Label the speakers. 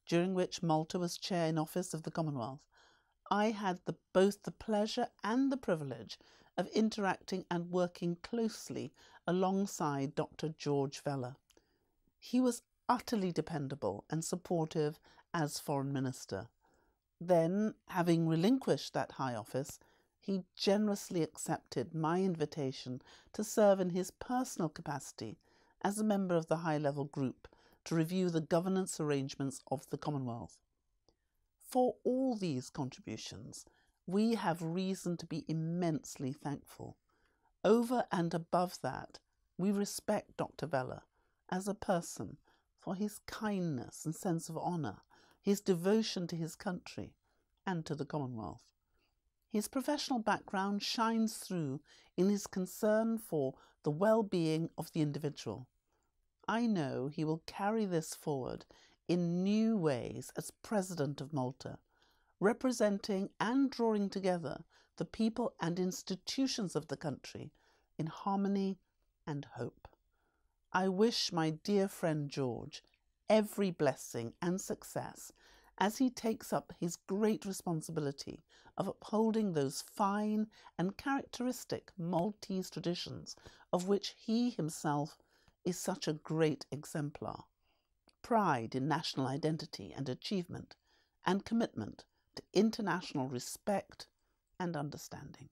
Speaker 1: during which Malta was chair in office of the Commonwealth, I had both the pleasure and the privilege of interacting and working closely alongside Dr. George Vella. He was utterly dependable and supportive as Foreign Minister. Then, having relinquished that high office, he generously accepted my invitation to serve in his personal capacity as a member of the high-level group to review the governance arrangements of the Commonwealth. For all these contributions, we have reason to be immensely thankful. Over and above that, we respect Dr. Vella as a person for his kindness and sense of honour, his devotion to his country and to the Commonwealth. His professional background shines through in his concern for the well-being of the individual. I know he will carry this forward in new ways as President of Malta, representing and drawing together the people and institutions of the country in harmony and hope. I wish my dear friend George every blessing and success as he takes up his great responsibility of upholding those fine and characteristic Maltese traditions of which he himself is such a great exemplar. Pride in national identity and achievement, and commitment to international respect and understanding.